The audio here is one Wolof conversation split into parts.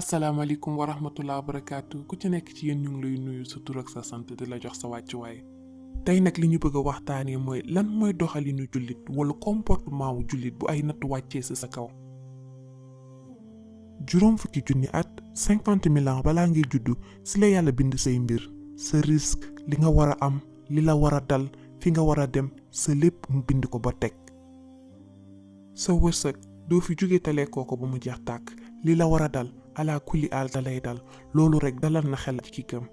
asalaamaaleykum wa rahmatullah wa barakaatu ku ci nekk ci yéen ñu ngi lay nuyu sa tur ak sa sant di la jox sa wàccuwaay. tey nag li ñu bëgg a waxtaanee mooy lan mooy doxalinu jullit wala comportement wu jullit bu ay natt wàccee si sa kaw. juróom fukki junni at 50 000 ans balaa ngay juddu si la yàlla bind say mbir sa risque li nga war a am li la war a dal fi nga war a dem sa lépp mu bind ko ba teg. sa wërsëg doo fi jóge te lekkoo ko ba mu jeex tàkk li la war a dal ala kulli aal da lay dal loolu rek dalal na xel ci ki gëm.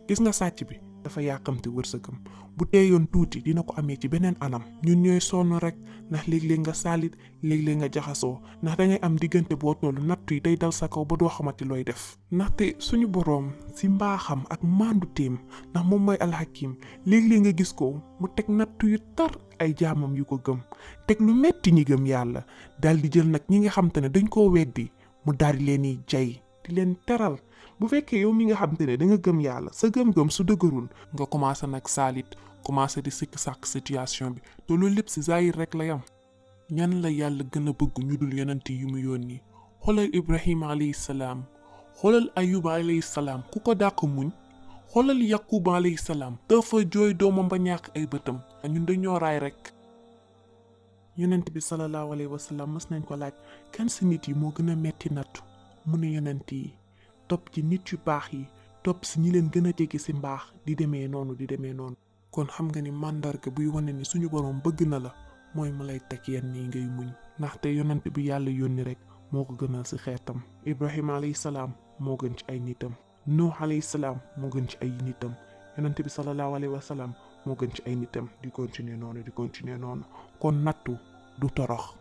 gis nga sàcc bi dafa yàkkamte wërsëgam bu teeyoon tuuti dina ko amee ci beneen anam. ñun ñooy sonn rek ndax léeg-léeg nga saalit léeg-léeg nga jaxasoo ndax dangay am diggante boo tollu nattu yi day dal sa kaw ba doo xamati looy def. ndaxte suñu boroom si mbaaxam ak maandu téem ndax moom mooy alxakim léeg-léeg nga gis ko mu teg nattu yu tar ay jaamam yu ko gëm teg lu metti ñi gëm yàlla daal di jël nag ñi nga xam te ne dañ koo weddi mu daal di leen di jay di leen teral. bu fekkee yow mi nga xam te ne da nga gëm yàlla sa gëm-gëm su dëgërul nga commencé nag saalit commencé di sikk sàkk situation bi te loolu lépp si zaahir rek la yam. ñan la yàlla gën a bëgg ñu dul yonent yu mu yónni xoolal Ibrahima alayhi salaam xoolal Ayuba alayhi salaam ku ko dàq muñ xoolal Yaquba alayhi salaam dafa jooy doomam ba ñàkk ay bëtam. ñun dañoo raay rek. yonent bi sallallahu alayhi wa sallam mës nañ ko laaj kan si nit yi moo gën a metti nattu mu ne yonent yi topp ci nit yu baax yi topp si ñi leen gën a jege si mbaax di demee noonu. kon xam nga ni màndarga buy wane ni suñu borom bëgg na la mooy mu lay teg yenn yi ngay muñ ndaxte yonent bi yàlla yónni rek moo ko gënal si xeetam. Ibrahima alayhi salaam moo gën ci ay nitam. Nuh alayhi salaam moo gën ci ay nitam. yonent bi sallallahu alayhi wa sallam moo gën ci ay nitam di continuer noonu. kon nattu du torox.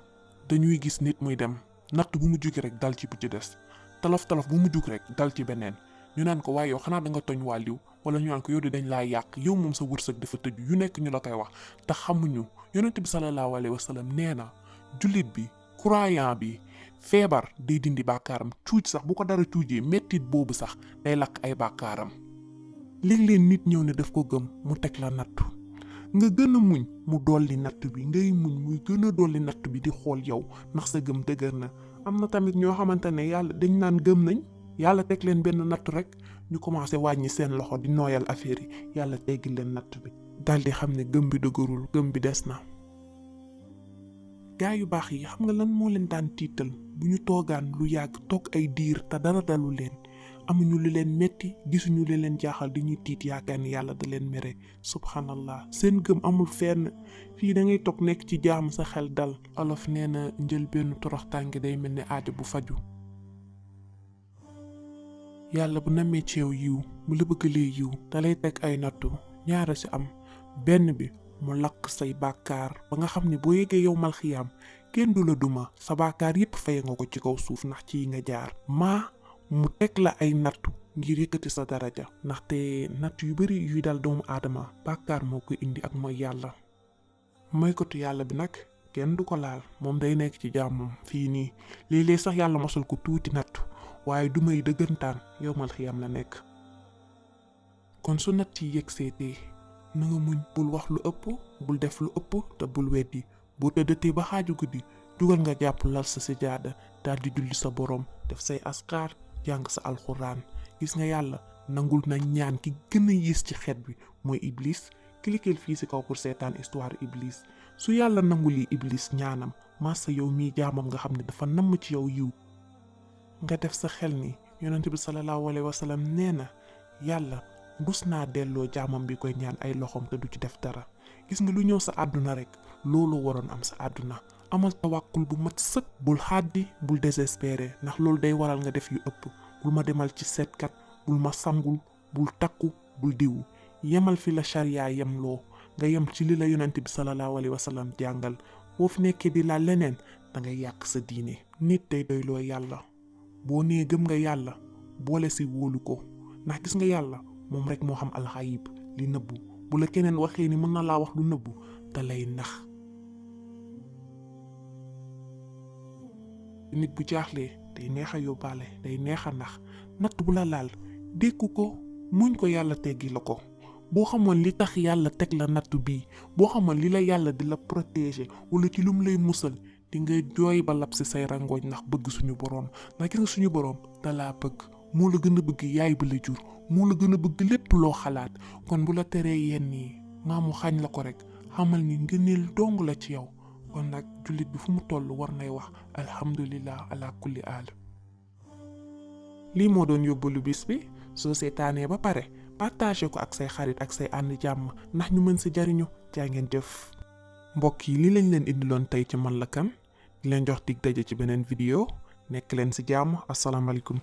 dañuy gis nit muy dem nattu bu mu jóge rek dal ci bu ci des. talof bu mu jug rek dal ci beneen ñu naan ko waaye yow xanaa da nga toñ wàlliw wala ñu naan ko yow di dañ laa yàq yow moom sa wërsëg dafa tëju yu nekk ñu la koy wax te xamuñu yonent bi sallallahu alayhi wa sallam nee na jullit bi croyant bi feebar day dindi bàkkaaram cuuj sax bu ko dara cuujee mettit boobu sax day lakk ay bàkkaaram. léeg-léeg nit ñëw ne daf ko gëm mu teg la nattu nga gën a muñ mu dolli nattu bi ngay muñ muy gën a dolli nattu bi di xool yow ndax sa gëm dëgër na. am na tamit ñoo xamante ne yàlla dañ naan gëm nañ yàlla teg leen benn nattu rek ñu commencé wàññi seen loxo di nooyal affaire yi yàlla teggi leen nattu bi daal di xam ne gëm bi dëgërul gëm bi des na. gaa yu baax yi xam nga lan moo leen daan tiital bu ñu toogaan lu yàgg toog ay diir te dara dalu leen amuñu lu leen metti gisuñu lu leen jaaxal di ñuy tiit yaakaar ni yàlla da leen mere subhanallah seen gëm amul fenn fii da ngay toog nekk ci jaamu sa xel dal. olof nee na njël benn toroxtànge day mel ni aajo bu faju. yàlla bu namee ci yow yiw mu la bëggalee yiw da lay teg ay nattu ñaara ci am benn bi mu lakk say bàkkaar ba nga xam ne boo yeggee yow mal xiyaam kenn du la duma sa bàkkaar yépp fay nga ko ci kaw suuf ndax ci nga jaar mu teg la ay nattu ngir yëkkati sa daraja ndaxte nattu yu bari yuy dal doomu aadama bàkkaar moo koy indi ak mooy yàlla. moykatu yàlla bi nag kenn du ko laal moom day nekk ci jàmmam fii nii léeg-léeg sax yàlla mosal ko tuuti nattu waaye du may dëggantaan yow mal xiyam la nekk. kon su natt yi yegg seetee na nga muñ bul wax lu ëpp bul def lu ëpp te bul weddi boo tëddatee ba xaaju guddi dugal nga jàpp lal sa sijaada daal di julli sa borom def say askar jàng sa alxuraan. gis nga yàlla nangul na ñaan ki gën a yées ci xeet bi mooy iblis. cliquer fii ci kaw pour seetaan histoire iblis su yàlla nanguli iblis ñaanam massa yow mii jaamam nga xam ne dafa namm ci yow yiw nga def sa xel ni yonent bi sallallahu alayhi wa sallam nee na yàlla rus naa delloo jaamam bi koy ñaan ay loxoom te du ci def dara. gis nga lu ñëw sa àdduna rek loolu waroon am sa àdduna. amal tawakkul bu mat sëkk bul xaddi bul désespéré ndax loolu day waral nga def yu ëpp. bul ma demal ci seetkat bul ma sangul bul takku bul diwu yemal fi la charia yem loo nga yem ci li la yonent bi sallallahu alayhi wa sallam jàngal boo fi nekkee di la leneen da ngay yàq sa diine. nit day doyloo yàlla boo nee gëm nga yàlla boole si wóolu ko ndax gis nga yàlla moom rek moo xam alxayib li nëbbu bu la keneen waxee ni mën na laa wax lu nëbbu da lay nax. nit bu jaaxlee day neex a yóbbaale day neex a nax natt bu la laal dékku ko muñ ko yàlla teggi la ko. boo xamoon li tax yàlla teg la nattu bii boo xamoon li la yàlla di la protéger wala ci lu mu lay musal di nga jooy ba lab si say rangooñ ndax bëgg suñu boroom ndax gis nga suñu boroom dalaa bëgg moo la gën a bëgg yaay ba la jur moo la gën a bëgg lépp loo xalaat kon bu la teree yenn yi maamu xañ la ko rek xamal ni ngëneel dong la ci yow kon nag jullit bi fu mu toll war nay wax alhamdulillah ala kulli aal. lii moo doon yóbbalu bis bi soo seetaanee ba pare partager ko ak say xarit ak say ànd jàmm ndax ñu mën si jariñu jaa ngeen jëf. mbokk yi li lañ leen indiloon tey ci man la kan di leen jox dig daje ci beneen vidéo nekk leen si jàmm asalaamaaleykum.